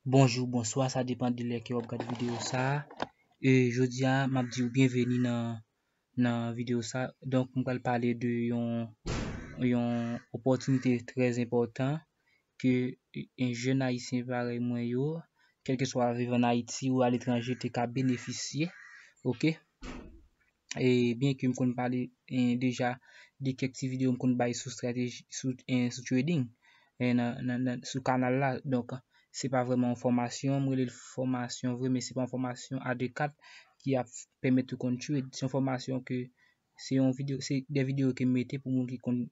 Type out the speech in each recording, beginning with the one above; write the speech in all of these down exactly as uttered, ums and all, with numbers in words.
Bonjou, bonswa, sa depann de lè ke w ap gade videyo sa a. E jodi a, m ap di w byenveni nan, nan videyo sa a. Donk, m pral pale de yon, yon opòtinite trè enpòtan ke, e, jèn ayisyen parèy mwen yo, kèlkeswa viv ann Ayiti ou aletranje, te ka benefisye. Oke? E byen ke m konn pale, e, deja de kèk ti videyo m konn bay sou strateji, sou, e, sou trading, e, nan, nan, nan, sou kanal la. Donk, se pa vrèman yon fòmasyon, m rele l fòmasyon vre, men se pa yon fòmasyon a de kat ki ap pèmèt ou konn trade. Se yon fòmasyon ke, se yon videyo, se de videyo ke m mete pou moun ki konn,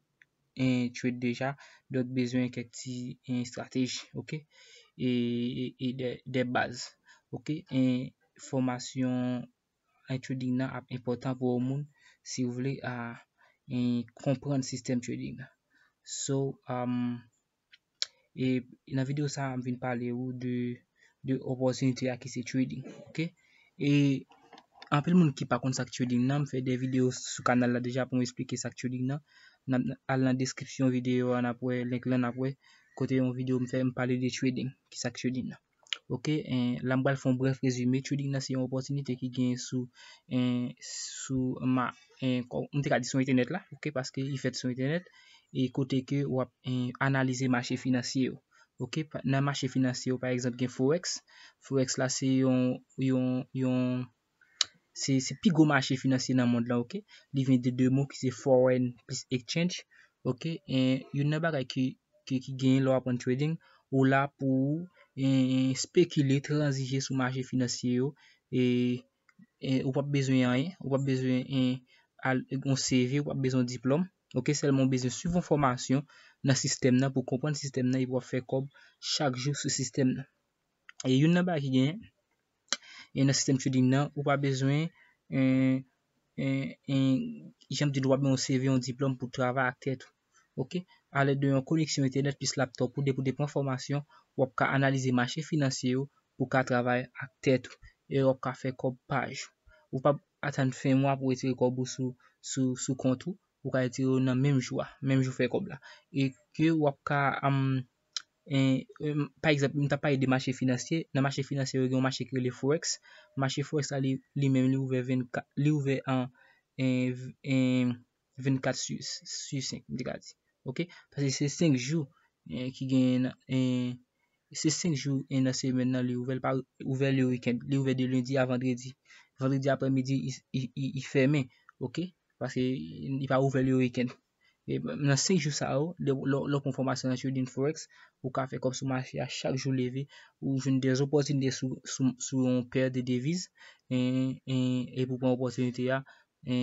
e, trade deja, donk bezwen kèk ti, e, estrateji, oke? E, e, e de, de baz, oke? E fòmasyon, e, trading nan ap enpòtan pou yon moun, si w vle, a, e, konprann sistèm trading nan. So, um, e nan videyo sa a, m vin pale ou de, de opòtinite a ki se trading, oke? E anpil moun ki pa konn sa k trading nan, m fè de videyo sou kanal la deja pou m esplike sa k trading nan. N ap al nan deskripsyon videyo a, n ap wè link lan, n ap wè kote yon videyo m fè, m pale de trading, ki sa k trading nan. Oke, e, la m pral fè yon brèf rezime. Trading nan se yon opòtinite ki genyen sou, e, sou ma, e, kò-, m te ka di sou entènèt la, oke, paske li fèt sou entènèt, e kote ke w ap, e, analize mache finansye yo. Oke, pa, nan mache finansye yo, pa egzanp, gen Forex. Forex la, se yon, yon, yon, se, se pi gwo mache finansye nan mond lan, oke? Li vin de de mo ki se foreign plis exchange, oke? E youn nan bagay ki, ki, ki genyen lè w aprann trading, ou la pou ou, e, spekile, tranzije sou mache finansye yo, e, e ou p ap bezwen anyen, ou p ap bezwen, e, al, yon C V, ou p ap bezwen diplòm, oke? Sèlman ou bezwen swiv yon fòmasyon nan sistèm nan pou konprann sistèm nan, epi w ap fè kòb chak jou sou sistèm nan. E youn nan bagay ki genyen, e nan sistèm trading nan, ou pa bezwen, e, e, e, jan m di l, ou pa bezwen yon C V, yon diplòm pou travay ak tèt ou. Oke? Alèd de yon koneksyon entènèt plis laptòp ou, depi w te pran fòmasyon, w ap ka analize mache finansye yo pou w ka travay ak tèt ou. E w ap ka fè kòb pa jou. Ou p ap atann fen mwa pou w retire kòb ou sou, sou, sou kont ou. Ou ka retire yo nan menm jou a, menm jou fè kòb la. E ke w ap ka, um, e, e, pa egzanp, m ta pale de mache finansye. Nan mache finansye, yo gen yon mache ki rele Forex. Mache Forex la, li, li menm, li ouvè vennkat, li ouvè an, e, v-, e, vennkat sur, sur senk, m te ka di. Oke? Paske se senk jou, e, ki genyen nan, e, se senk jou, e, nan semèn nan, li ouvè, li pa ouvè le weekend. Li ouvè de lendi a vandredi. Vandredi aprèmidi, li, li, li, li fèmen. Oke? Paske li pa ouvè le weekend. E nan senk jou sa yo, lè, lè, lè w pran fòmasyon nan trading forex, ou ka fè kòb sou mache a chak jou leve, ou jwenn de opòtinite sou, sou, sou yon pè de deviz, e, e, epi w pran opòtinite a, e,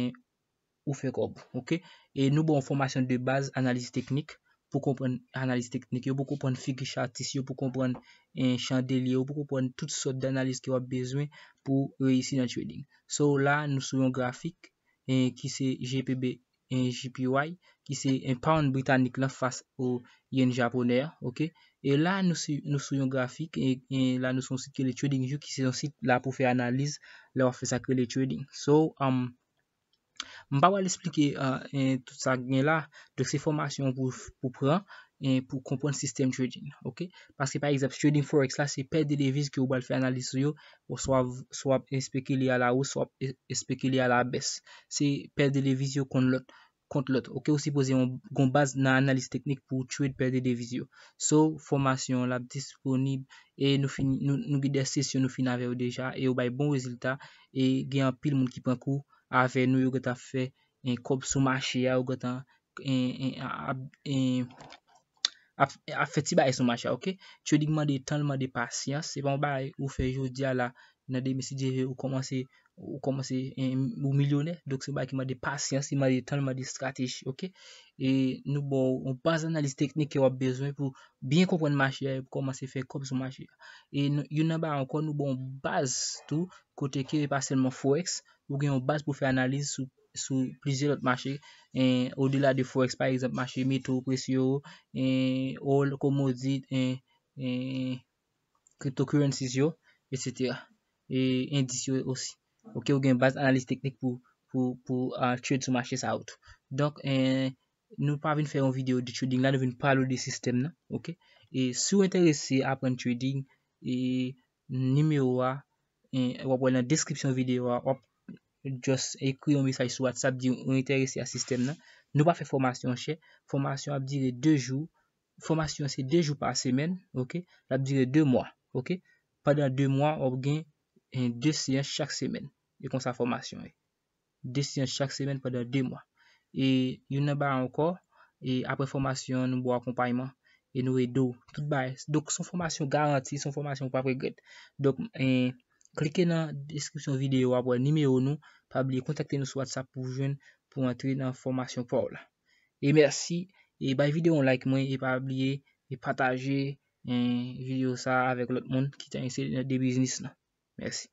ou fè kòb, oke? E nou ba w fòmasyon de baz, analiz teknik, pou konprann analiz teknik yo, pou konprann figi chatis yo, pou konprann, e, chandelye yo, pou konprann tout sòt danaliz ke w ap bezwen pou reyisi nan trading. So, la, nou sou yon grafik, e, ki se G P B, e, J P Y, ki se, e, pound britanik lan fas o yen japonè a, oke? E la, nou si, nou sou yon grafik, e, e la, nou sou yon sit ki rele TradingView, ki se yon sit la pou fè analiz, lè w ap fè sa k rele trading. So, um, m pa pral esplike, e, e, tout sa k gen la, donk se fòmasyon pou, pou pran, e, pou konprann sistèm trading, oke? Paske, pa egzanp, trading forex la, se pè de deviz ke ou pral fè analiz sou yo, ou swa, swa w ap espekile a la wous, swa w ap e-, espekile a la bès. Se pè de deviz yo konn lòt, kont lòt. Oke, ou sipoze yon, gon baz nan analiz teknik pou w trade pè de deviz yo. So, fòmasyon an l ap disponib e nou fin, nou, nou gen de sesyon nou fin avè yo deja e yo bay bon rezilta e gen anpil moun ki pran kou avè nou, yo gentan fè, e, kòb sou mache a, yo gentan, e, e, ap, e, ap, ap fè ti bagay sou mache a, oke? Trading mande tan, l mande pasyans. Se pa yon bagay ou fè jodi a la, nan demen si Dye vle, ou kòmanse, ou kòmanse, e, ou milyonè. Donk, se yon bagay ki mande pasyans, li mande tan, li mande estrateji, oke? E nou ba w yon baz analiz teknik ke w ap bezwen pou byen konprann mache a, epi kòmanse fè kòb sou mache a. E nou, youn nan bagay ankò, nou ba w yon baz tou, kote ke e pa sèlman forex, ou gen yon baz pou fè analiz sou sou plizyè lòt mache, e, odela de forex, pa egzanp, mache meto presyo, e, oil, komodit, e, e, cryptocurrencies yo, etsetera. E endis yo osi. Oke, ou gen baz analiz teknik pou, pou, pou, a, trade sou mache sa yo tou. Donk, e, nou pa vin fè yon videyo de trading la, nou vin pale w de sistèm nan, oke? E si w enterese aprann trading, e, nimewo a, e, w ap wè nan deskripsyon videyo a, w ap just ekri yon mesaj sou WhatsApp, di ou enterese a sistèm nan. Nou pa fè fòmasyon chè. Fòmasyon ap dire de jou. Fòmasyon se de jou pa semèn, oke? L ap dire de mwa, oke? Pandan de mwa, w ap gen, e, de seyans chak semèn. E konsa fòmasyon ye. De seyans chak semèn pandan de mwa. E youn nan bagay ankò, e apre fòmasyon an, nou ba w akonpayman e nou ede w tout bagay. Donk, se yon fòmasyon garanti, se yon fòmasyon ou p ap regrèt. Donk, e, klike nan deskripsyon videyo a pou wè nimewo nou. Pa bliye kontakte nou sou WhatsApp pou jwenn, pou antre nan fòmasyon pa w la. E mèsi. E bay videyo yon like mwen e pa bliye e pataje, e, videyo sa a avèk lòt moun ki ta enterese nan de biznis lan. Mèsi.